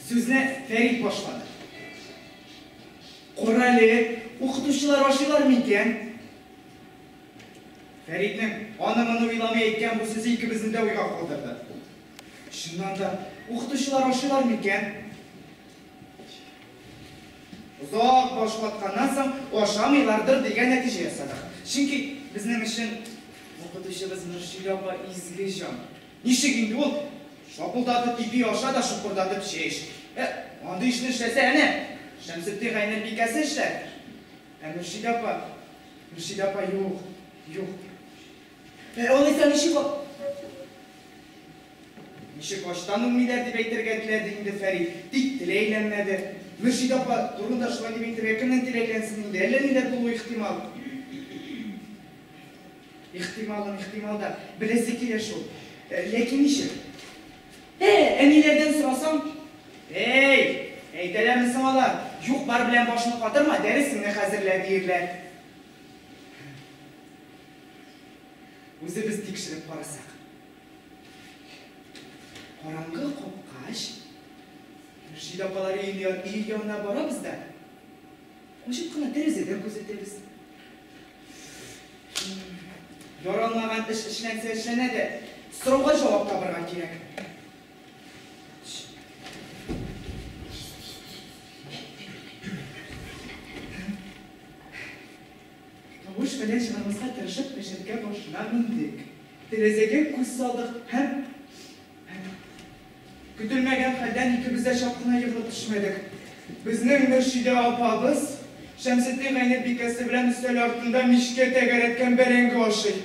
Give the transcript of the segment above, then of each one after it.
Сүзне Фәрит башлады. Карале, укытучылар ашыйлар микән? Фәритнең аны-моны уйламый әйткән бу сүзе икебезне дә уйга калдырды. Чыннан да, укытучылар ашыйлар микән? Озак баш ватканнан соң, ашамыйлардыр дигән нәтиҗә ясадык. Чөнки безнең өчен укытучыбыз Мөршидә апа изге җан. Ничек инде ул шапылдатып ипи аша да шупырдатып чәй эч. Ә андый эшне эшләсә, әнә, Шәмсетдин Гайнелбикәсе эшләр. Ә Мөршидә апа, Мөршидә апа юк, юк. Ә алайса ничек ал. Ничек ачтан үлмиләр дип әйтергә теләде инде Фәрит, тик теле әйләнмәде. Мөршидә апа турында шулай дип әйтергә кемнең теле әйләнсен инде, әллә ниләр булуы ихтимал. Ихтималын ихтимал да, беләсе килә шул. Ләкин ничек? Ә, әниләрдән сорасаң, Әй, әйтәләрме соң алар, юк-бар белән башны катырма, дәресеңне хәзерлә, диерләр. Үзебез тикшереп карасак. Караңгы капкач, Мөршидә апалар өе янына барабыз да, качып кына тәрәзәдән күзәтәбез. Яралмаган эш эшләнсә эшләнә дә, сорауга җавап табырга кирәк. Тавыш-фәлән чыгармаска тырышып, рәшәткә башына мендек. Тәрәзәгә күз салдык һәм. Һәм. Көтелмәгән хәлдән икебез дә чак кына егылып төшмәдек. Безнең Мөршидә апабыз Шәмсетдин Гайнетбикәсе белән өстәл артында мичкә тәгәрәткән бәрәңге ашый.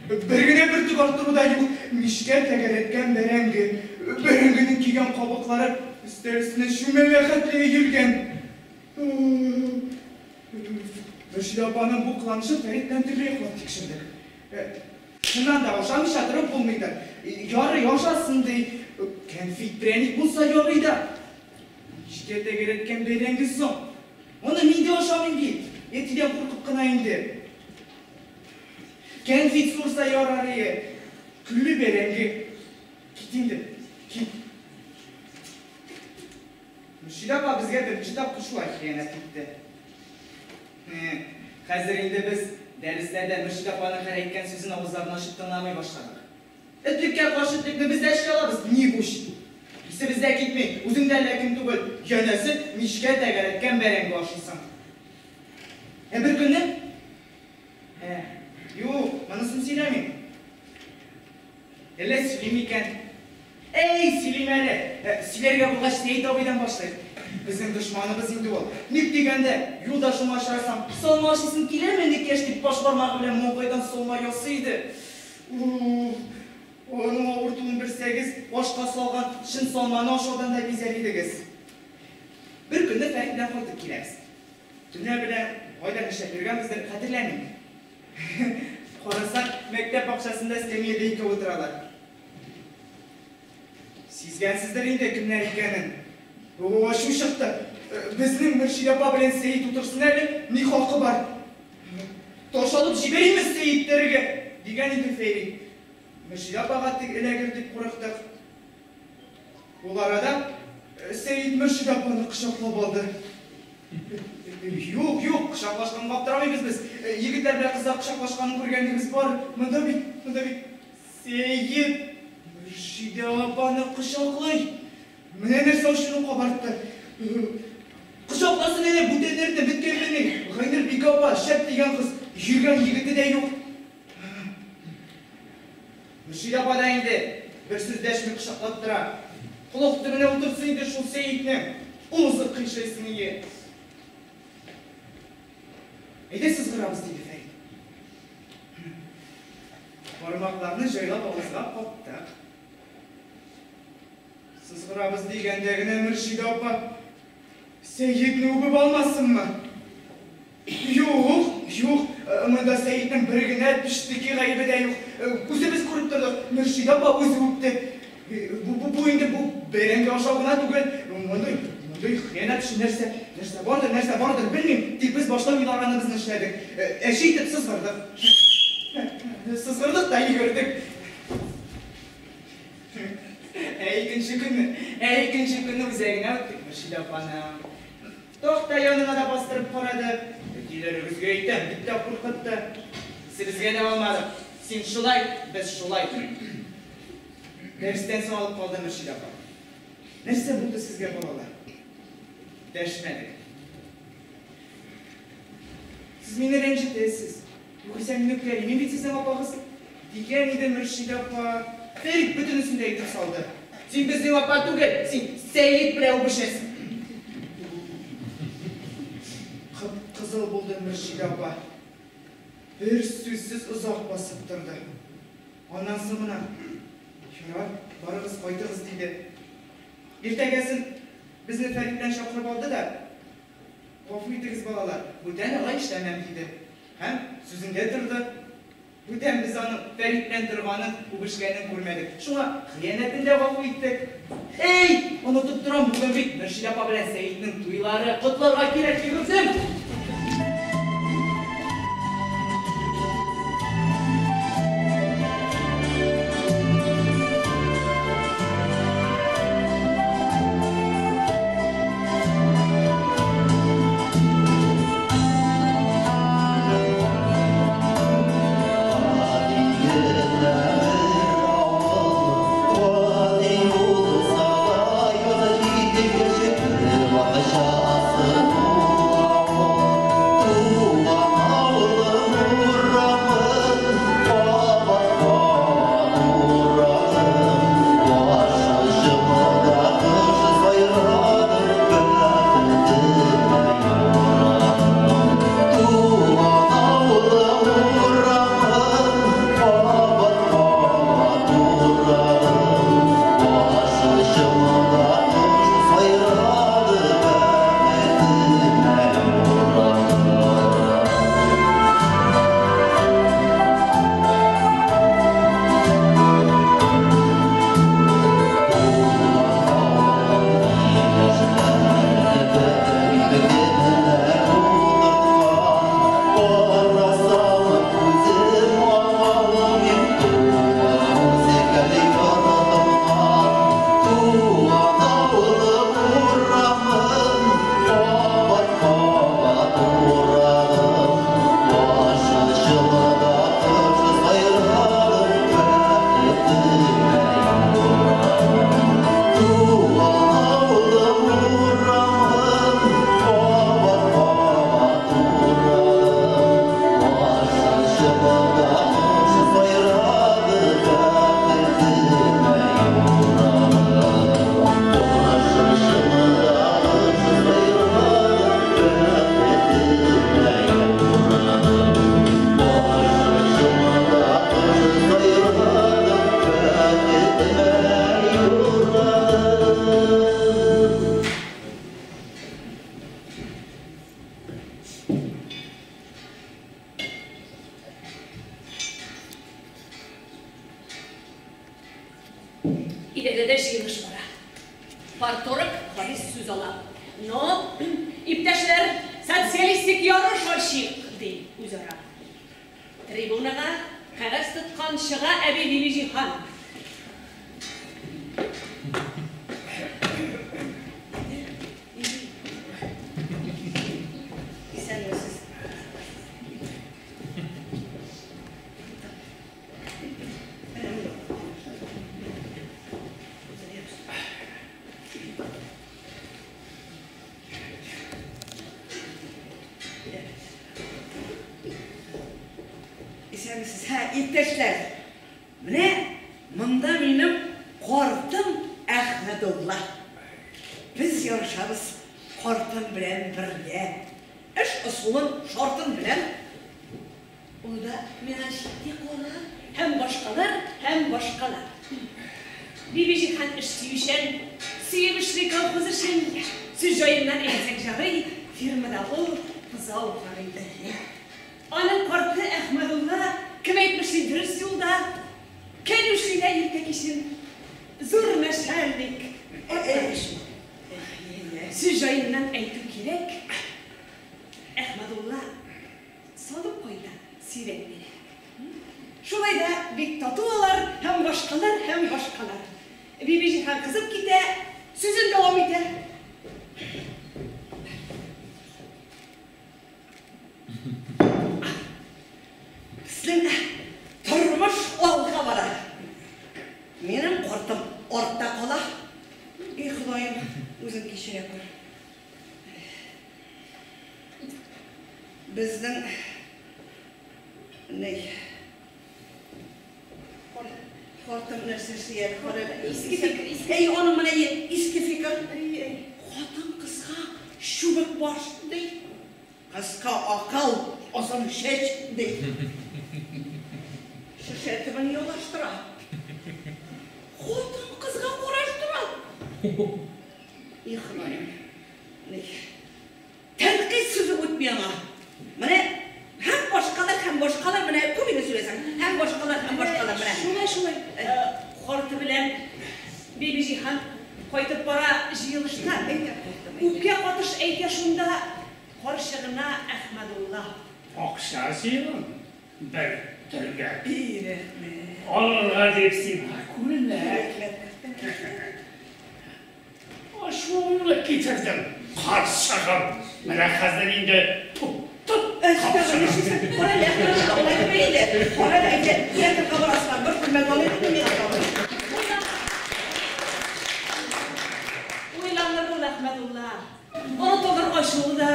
Бер генә бөртек арттыру да юк, мичкә тәгәрәткән бәрәңге. Бәрәңгенең көйгән кабыклары өстәл өстенә чүмәлә хәтле өелгән. Мөршидә апаның бу кыланышын Фәрит белән төрле яклап тикшердек. Чыннан да, ашамыйча торып булмыйдыр. Ярый, ашасын, ди. Кәнфит, прәник булса ярый да. Мичкә тәгәрәткән бәрәңге соң. Аны мин дә ашамыйм бит. Әтидән куркып кына инде. Кәнфит сурса ярар ие. Көлле бәрәңге. Кит инде, кит. Мөршидә апа безгә беренче тапкыр шулай хыянәт итте. Хәзер инде без дәресләрдә Мөршидә апаның һәр әйткән сүзен авызларны ачып тыңламый башладык. Этлеккә каршы этлекне без дә эшли алабыз, нибуч! Исебез дә китми, үзең дә әллә кем түгел, янәсе, мичкә тәгәрәткән бәрәңге ашыйсың. Ә беркөнне. Ә, юк, монысын сөйләмим. Әллә сөйлим микән? Әй, сөйлим әле! Сөйләргә булгач, Сәет абыйдан башлыйк. Безнең дошманыбыз инде ул. Ник дигәндә, юлда шуңа очрасаң, салма ашыйсың киләме, энекәш, дип баш бармагы белән маңгайдан салма ясый иде. Уф, аның авыртуын белсәгез, ашка салган чын салманы ашаудан да бизәр идегез. Бер көнне Фәрит белән кайтып киләбез. Төнлә белән кайда нишләп йөргәнбездер, хәтерләмим. Карасак, мәктәп бакчасында эскәмиядә икәү утыралар. Сизгәнсездер инде кемнәр икәнен. О, ачу чыкты. Безнең Мөршидә апа белән Сәет утырсын әле, ни хакы бар? Таш алып җибәримме Сәетләргә? дигән иде Фәйри. Мөршидә апага тик эләгер дип курыктык. Ул арада Сәет Мөршидә апаны кочаклап алды. Юк, юк, кочаклашканга аптырамыйбыз без. Егетләр белән кызлар кочаклашканын күргәнебез бар. Монда бит, монда бит Сәет Мөршидә апаны кочаклый. Менә нәрсә ачуны кабартты. Кочакласын әнә, бүтәннәрне беткәнмени? Гайнелбикә апа, шәп дигән кыз, йөргән егете дә юк. Мөршидә апа да инде бер сүз дәшми кочаклап тора. Колак төбенә утыртсын инде шул Сәетнең. Авызы кыйшайсын ие. Әйдә сызгырабыз, диде Фәрит. Бармакларны җайлап авызга каптык. Сызгырабыз дигәндә генә Мөршидә апа Сәетне үбеп алмасынмы? Юк, юк, монда Сәетнең бер генә печтеки гаебе дә юк. Үзебез күреп тордык, Мөршидә апа үзе үпте. Бу, бу, бу инде бу бәрәңге ашау гына түгел. Мондый, мондый хыянәт өчен нәрсә, нәрсә бардыр, нәрсә бардыр, белмим. Тик без башта уйлаганыбызны эшләдек. Әче итеп сызгырдык. Сызгырдык та йөгердек. Ә икенче көнне, ә икенче көнне үзәгенә үттек Мөршидә апаның. Такта янына да бастырып карады. Әтиләрегезгә әйтәм, дип тә куркытты. Исебезгә дә алмадык. Син шулай, без шулай. Дәрестән соң алып калды Мөршидә апа. Нәрсә булды сезгә, балалар? Дәшмәдек. Сез мине рәнҗетәсез. Югыйсә мин үпкәлим, мин бит сезнең апагыз. Дигән иде Мөршидә апа. Фәрит бөтенесен дә әйтеп салды. Син безнең апа түгел, син Сәет белән үбешәсең. Кып-кызыл булды Мөршидә апа. Бер сүзсез озак басып торды. Аннан соң гына, Ярар, барыгыз, кайтыгыз, диде. Иртәгәсен безне Фәрит белән чакырып алды да, Гафу итегез, балалар, бүтән алай эшләмәм, диде. Һәм сүзендә торды. Бүтән без аның Фәрит белән торганын, үбешкәнен күрмәдек. Шуңа хыянәтен дә гафу иттек. Әй, онытып торам, бүген бит Мөршидә апа белән Сәетнең туйлары, котларга кирәк, йөгердем! Идарәдә җыелыш бара. Парторг Харис сүз ала. Но, иптәшләр, социалистик ярыш ачыйк, ди үзара. Трибунага кәгазь тоткан чыга әби Бибиҗиһан. Исәнмесез. Исәнмесез. Һә, иптәшләр. Менә монда минем картым Әхмәдулла. Без ярышабыз картым белән бергә. Эш ысулын, шартын беләм. Ул да миңа җитди кара һәм башкалар, һәм башкалар. Бибиҗиһан эш сөючән, сөеп эшли колхоз эшен. Сүз җаеннан әйтсәк җарый, фермада ул бозау карый. Аның карты Әхмәдулла, кем әйтмешли, дөрес юлда, кәлүшидә иртә кичен. Зур начальник, атлар шул. Сүз җаеннан әйтү кирәк, Әхмәдулла салып кайта сирәк генә. Шулай да бик тату алар һәм башкалар, һәм башкалар. Бибиҗиһан кызып китә, сүзен дәвам итә. Безнең тормыш алга бара. Минем картым артта кала. И Ходаем, үзең кичерә күр. Безнең ни картым нәрсә сөяр, Иске фикер, иске. Әй, аның менә иске фикер. Хатын-кызга чүбек баш ди. Кыска акыл, озын чәч ди. Шешә төбен ялаштыра. Хатын-кызга караштыра. И Ходаем. Ни? Тәнкыйть сүзе үтми аңа. Менә һәм башкалар, һәм башкалар, менә күп инде сөйләсәң. Һәм башкалар, һәм башкалар, менә. Шулай, шулай. Карты белән Бибиҗиһан кайтып бара җыелышта. Әйдә, картым, әйдә. Үпкә катыш әйтә шунда карчыгына Әхмәдулла. Акча җыйган бер төргәк. И, рәхмәт. Алырга дип сиңа күлмәк. Рәхмәт, картым, рәхмәт. Ачуыңны китердем, карчыгым. Менә хәзер инде тот, тот, Әстәгъфирулла, капчыгым. кара әле, Әхмәдулла, алай түгел инде. Кара әле, әйдә, театрга барасың, бер күлмәк алыйк инде миңа тагын. Уйланыр ул Әхмәдулла. Онытылыр ачуы да,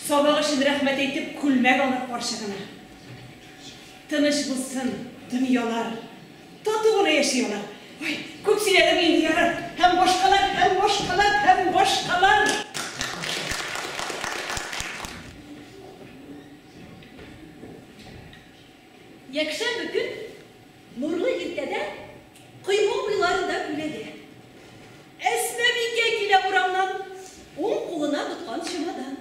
сабак өчен рәхмәт әйтеп күлмәк алыр карчыгына. Тыныч булсын дөньялар. Тату гына яши алар. Ой, күп сөйләдем инде, ярар. Һәм башкалар, һәм башкалар, һәм башкалар. Якшәмбе көн нурлы иртәдә койма буйларында күләгә. Әсмәбикә килә урамнан, уң кулына тоткан чемодан.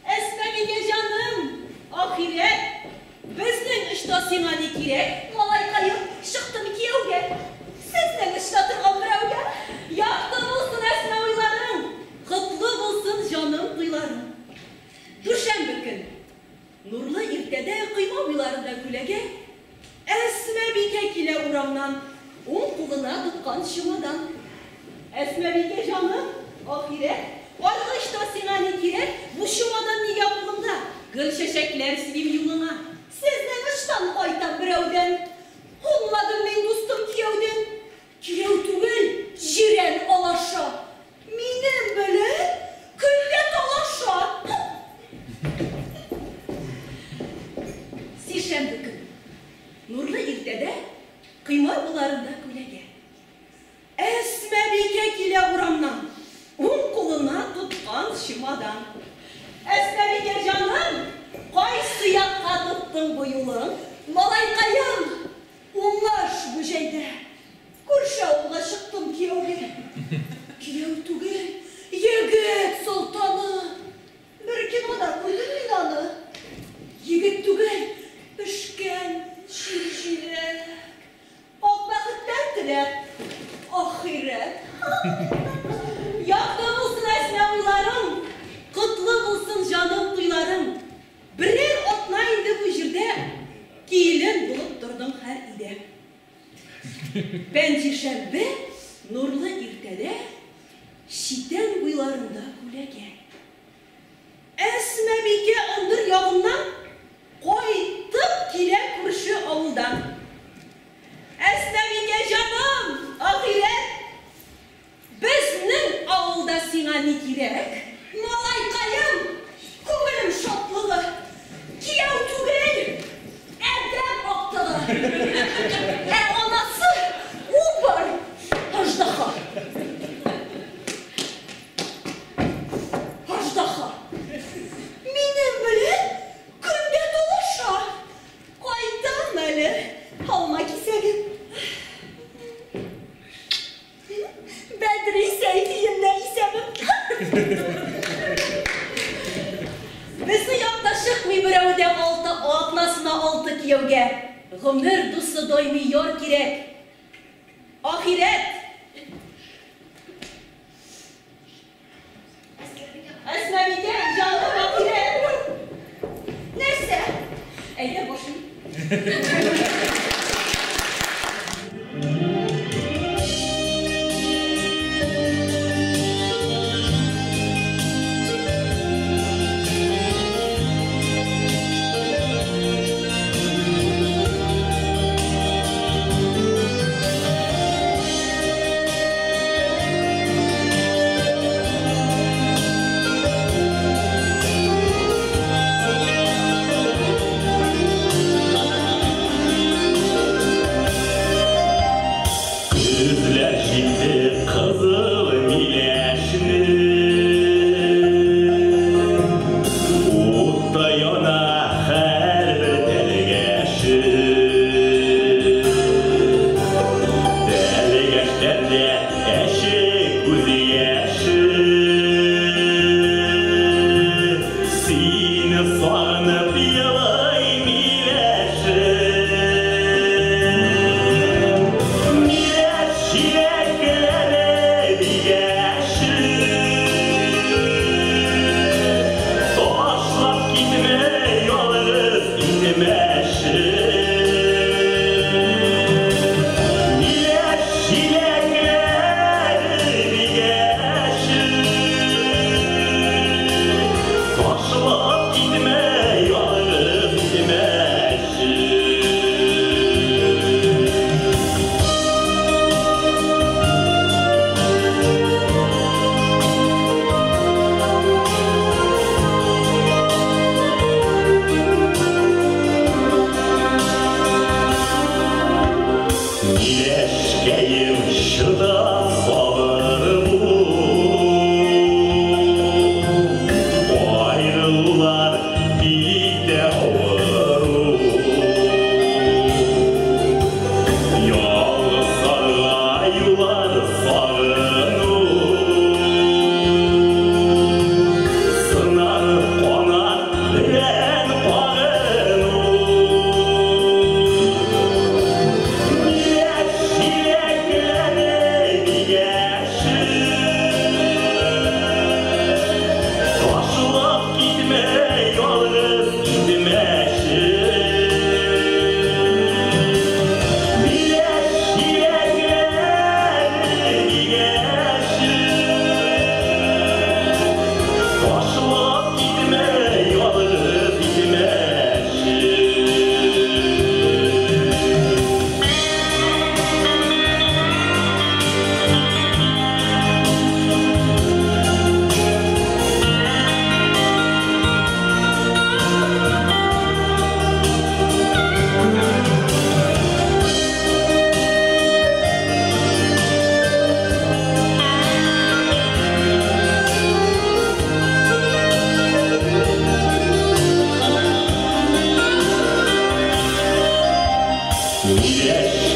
Әсмәбикә җаным, ахирәт, безнең очта сиңа ни кирәк? Малайкаем, чыктым кияүгә. Сезнең очта торган берәүгә. Якты булсын Әсмә уйларың, котлы булсын җаным туйларың. Дүшәмбе көн нурлы иртәдә койма буйларында күләгә. Әсмәбикә килә урамнан, уң кулына тоткан чемодан. Әсмәбикә җаным, ахирәт, аргы очта сиңа ни кирәк? Бу чемодан нигә кулыңда? Гөл чәчәкләр сибим юлыңа. Сезнең очтан кайтам берәүдән. Уңмадым мин дустым кияүдән. Кияү түгел, җирән алаша. Минем белән көнгә талаша. Сишәмбе көн. Нурлы иртәдә койма буйларында күләгә. Әсмәбикә килә урамнан, уң кулына тоткан чемодан. Әсмәбикә җаным, кайсы якка тоттың бу юлың? Малайкаем, уңыш бу җәйдә. Күрше авылга чыктым кияүгә. Кияү түгел, егет солтаны. Бер кинода күрдем мин аны. Егет түгел, пешкән чир җиләк. Ак бәхетләр теләп, ахирәт. Якты булсын Әсмә уйларың, котлы булсын җаным туйларың. Берәр атна инде бу җирдә килен булып тордым һәр өйдә. Пәнҗешәмбе нурлы иртәдә читән буйларында күләгә. Әсмәбикә ындыр ягыннан кайтып килә күрше авылдан. Әсмәбикә җаным, ахирәт, безнең авылда сиңа ни кирәк? Малайкаем, күңелем шатлыгы, кияү түгел, адәм актыгы. Ә анасы убыр, аждаһа. Аждаһа. Минем белән көндә талаша. Кайтам әле, алма кисәге. Бәдри Сәйфиемнә исәбем. Безнең якта чыкмый берәү дә алты атнасына алты кияүгә. Гомер дусы даими яр кирәк. Ахирәт. Әсмәбикә, җаным, ахирәт. Нәрсә? Әйдә башлыйм. Яшь.